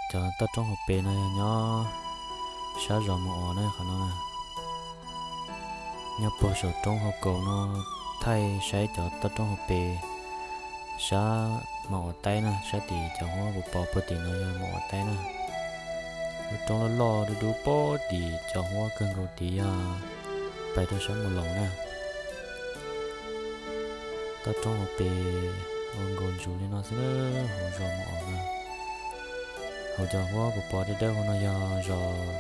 Cov toj roob hauv pes no yog nyob sab zos Mus Os na, qhov no na. Nyob puag saum roob hauv kaus no, thaij saib cov toj roob hauv pes sab Mus Os Taib na, sab tim cov huab kuv pov puag tim no yog Mus Os Taib na. Lub roob loj loj dub dub puag tim cov huab kawg nkaus tid yog pais rau sab Mus Loos na. Toj roob hauv pes ua nkaus ntsuv li no xwb na, hauv zos Mus Os na. Hauv cov huab kuv pov dawb dawb hauv no yog zos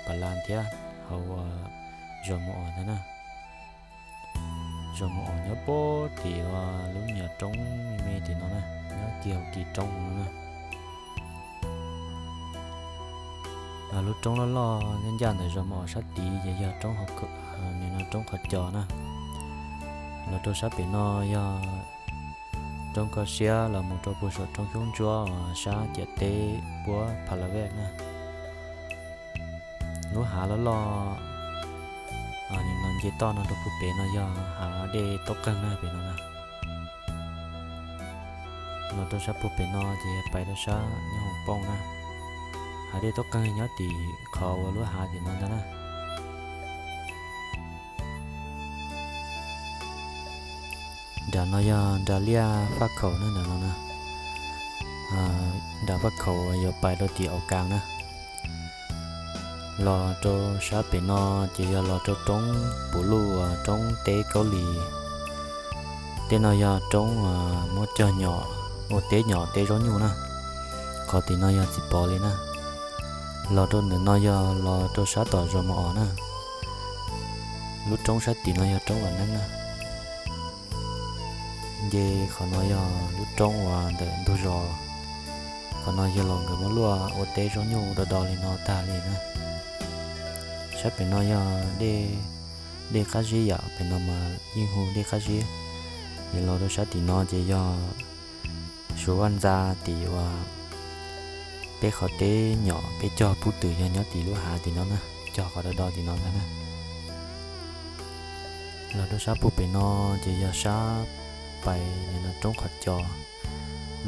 Pas Las thiab hauv zos Mus Os ntag na. Zos Mus Os nyob puag tim lub nyuam roob me me tim no na, nyob kiag hauv kis roob no na. Lub roob loj loj ncaj ncaj ntawm zos Mus Os sab tid ces yog roob hauv, nim no roob qhov cos na. Los rau sab pem no yog roob Koj Siab los mus rau puag saum roob Xyoob Ntsuab uas sab ciam teb puab Pha La Vej na. Lub hav loj loj nim no nce toj no rau puag pem no yog hav dej Taub Qeeg na pem no na. Los rau sab puag pem no ces pais rau sab nyob hoos pooj na. Hav dej Taub Qeeg nyob tim qhov uas lub hav tim no ntag na. Nram no yog nram liaj Faj Khaum na, nram no na. Nram Faj Khaum uas yuav pais rau tim Aus Kaas na. Los rau sab pem no ces yog los rau roob Puv Luj uas roob teb Kaub Lis. Tej no yog roob muab cog nyom ua teb nyom teb zaub nyuj na. Qhov tim no yog txiv pov li na. Los rau ntawm no yog los rau sab tom zos Mus Os na. Lub roob sab tim no yog roob Vam Neeb na. Nce qhov no yog lub roob uas ntawm ntug zos. Qhov no yog los nkawd muab luaj ua teb zaub nyuj do do li no tag li na. Sab pem no yog dej, dej Qab Zib yom, pem no mas yeej hu dej Qab Zib. Ces los rau sab tim no ces yog Suav Vaj Ntxa tim uas peb qhov teb nyom peb cog pub twm yog nyob tim lub hav tim no na, cog qhov do do tim no ntag na. Los rau sab puag pem no ces yog sab pais nim no roob qhov cos,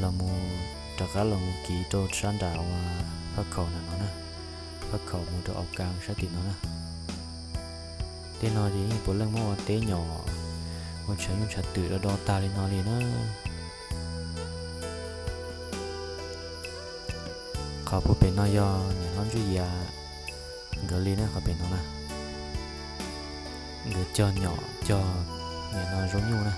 los mus rov qab los mus kiv rau sab nram uas Faj Khaum ntawm no na, Faj Khaum mus rau Aus Kaas sab tim no na. Tej no ces yeej puav leej muab ua teb nyom, ua tshav nyuj tshav twm do do tag li no li na. Qhov puag pem no yog niam hlob Ntsuj Yias nkawd li na, qhov pem no na. Nkawd cog nyom cog nim no zaub nyuj na.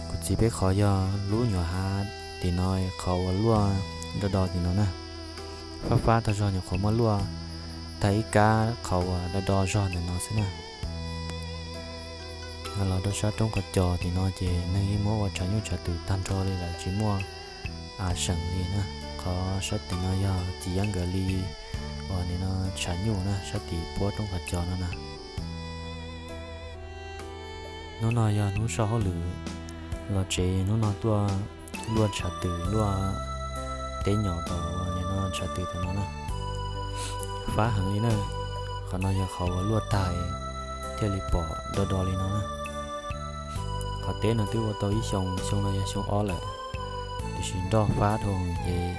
Kuv txiv peb qhov yog lub nyuam hav tim no, qhov uas luaj do do tim no na. Fab fab tag zog nyuam qhuav muab luaj tag ib kab qhov uas do do zog ntawm no xwb na. Los rau sab roob qhov cos tim no ces neeg yeej muab ua tshav nyuj tshav twm tag nrho li lawm, tsis muaj av seem li na. Qhov sab tim no yog txiv Yab nkawd li uas nim no tshav nyuj na, sab tim puab roob qhov cos no na. Hnub no yog hnub soj hauj lwm los tsev, hnub no tuaj luaj tshav twm luaj teb nyom tom uas nim no tshav twm tom no na. Fab heev li na. Qhov no yog qhov uas luaj tag thiaj li pom do do li no na. Qhov teb no twb ua tau ib xyoo, xyoo no yog xyoo ob lawm, tiam sis nroj fab dhau ces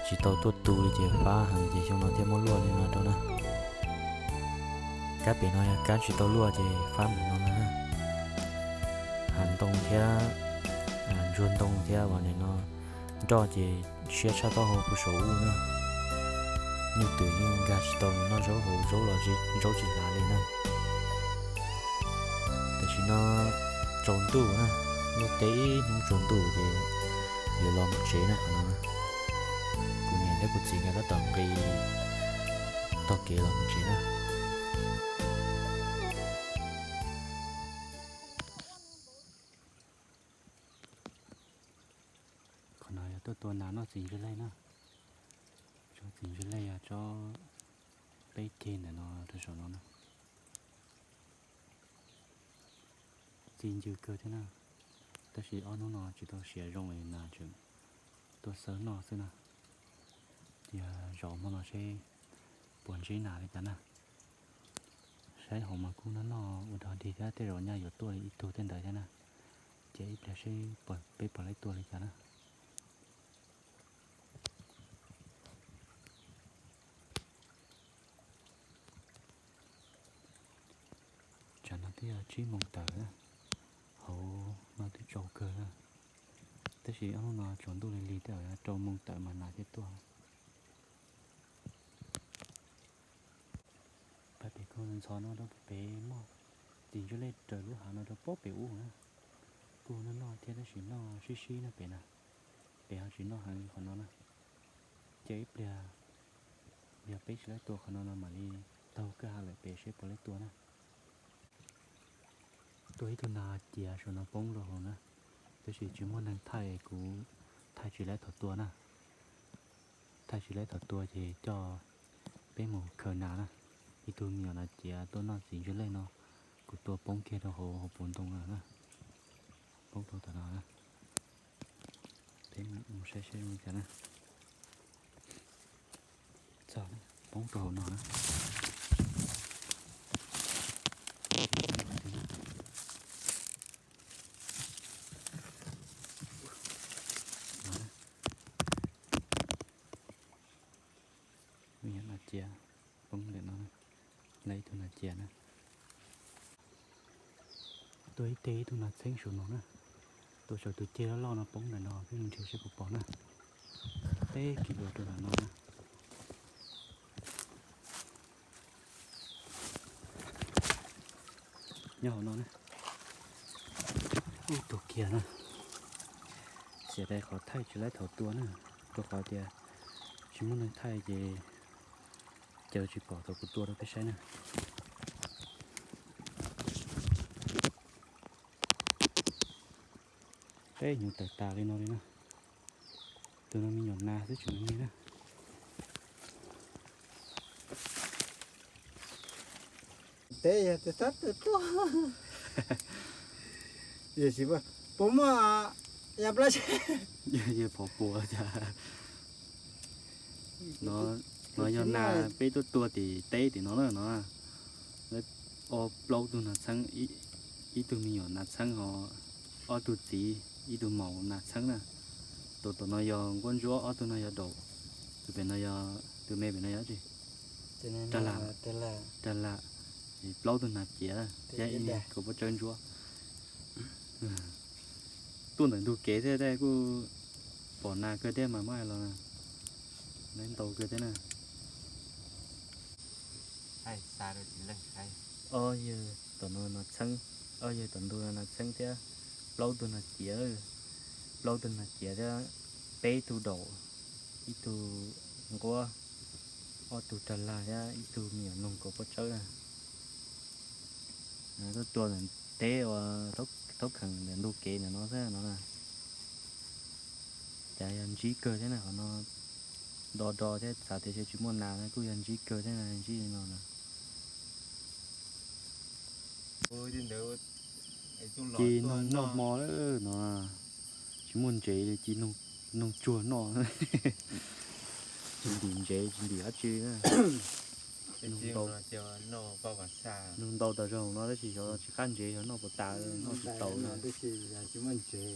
tsis tau tuaj tu li ces fab heev ces xyoo no thiaj muab luaj li no rau na. Kab pem no yog kab tsis tau luaj ces fab mus no na. Hav ntoo thiab ntsuag ntoo thiab uas nim no nroj ces siab tshaj taub hau puag saum ub na. Nyuj twm yeej nkag tsis tau mus noj zaub hauv zaub los zaub tsis hlav li na. Tam sim no tsaus ntuj na, luaj teb ib hnub tsaus ntuj ces yuav los mus tsev na qhov no. Kuv niam thiab kuv txiv nkawd tab tom nqis taug kev los mus tsev na. Qhov no yog tuaj tua nas noj txiv ntswg lej na. Tsob txiv ntswg lej yog tsob peb ceg ntawm no rau saum no na. Txi ncw kawg thiab na, tab sis ob hnub no tsis tau siav zoo es nas tseem tuaj xawb noj xwb na. Cia zaum hmo no seb puas ntsib nas li cas na. Saib hauv mas kub noj noj ua dog dig thiab, tej zaum nyaj yuav tuaj li ib tug tej ntawd thiab na. Ces ib pliag seb peb puas laib tua li cas na. Tsam no twb yog tsib moos tawm na, hauv no twb tsaus kawg na. Tab sis ob hnub no tsaus ntuj li li tej zaum rau moos tawm mas nas thiaj tuaj. Pab pem kuj ntxhov no rau pem muaj txiv ntsuab lej raws lub hav no rau pab pem ub na. Kuj noj noj thiab tab sis noj sib sib na pem na. Pem ho tsis noj heev li qhov no na. Ces ib pliag yog peb tsis laib tua qhov no no mam li taug kwj ha lawm pem seb puas laib tua na. Tua ib tug nas ciav saum no poob rau hauv na, tab sis tsis muaj neeg thaij, kuv thaij tsis laib thaum tua na. Thaij tsis laib thaum tua ces coj peb mus khaws nas na. Ib tug me nyuam nas ciav tuaj noj txiv ntsuab lej no, kuv tua poob kiag rau hauv hauv paus ntoo lawm na. Poob rau tom no na. Peb mus saib saib li cas na. Txog, poob rau hauv no na. Me nyuam nas ciav poob ntawm no, lawv ib tug nas ciav na. Tua ib teg ib tug nas txheeb saum no na. Tua saum tus ceg loj loj no poob ntawm no, peb mus nrhiav seb puas pom na. Peb kiv dua rau ntawm no na. Nyob hauv no na. Ub, tuag kiag na. Xiam dai qhov thaij tsis laib thaum tua na, rau qhov tias tsis muaj neeg thaij ces caw tsis pom thaum kuv tua rau peb saib na. Peb nyuam tawm tas li no li na. Tus no me nyuam nas xwb tsis mus ni na. Teb yog tus tab tus tuaj. Puas muaj ya plab? Yog phom puas cas? No yog nas peb tuaj tua tim teb tim no na no. Ob plaub tug nas txheeb, ib tug me nyuam nas txheeb ho ob tug txiv ib tug maum nas txheeb na. Tus tom no yog nquab ntsuab, ob tug no yog daum, tus pem no yog, tus me pem no yog tsi? Rag lam, rag lam, plaub tug nas ciav thiab ib kaus pob tsawb ntsuab. Tuaj ntawm ntug kev thiab tej kuj pom nas kawg thiab mas maj los ntau kawg thiab na. Ob yawg tom no nas txheeb, ob yawg tom ntug no nas txheeb thiab plaub tug nas ciav, plaub tug nas ciav thiab peb tug daum, ib tug nquab, ob tug rag lag thiab ib tug me nyuam noog kaus pob tsawb na. Tuaj tua ntawm teb uas thaub kheem ntawm ntug kev ntawm no xwb no na. Cas yog ntsib kawg thiab na, qhov no do do thiab xav tias tsis muaj nas kuj yog ntsib kawg thiab na, ntsib li no na. Ci noog noj hmo lawm no, tsis muaj ntsev li ci noog tsuag noj. Tsis ntim ntsev tsis ntim dab tsi na. Noog ntau tas zog no tab sis xyov tsis qab ntsev xyov noj puas tas, noj tsis tau na. Tsis muaj ntsev.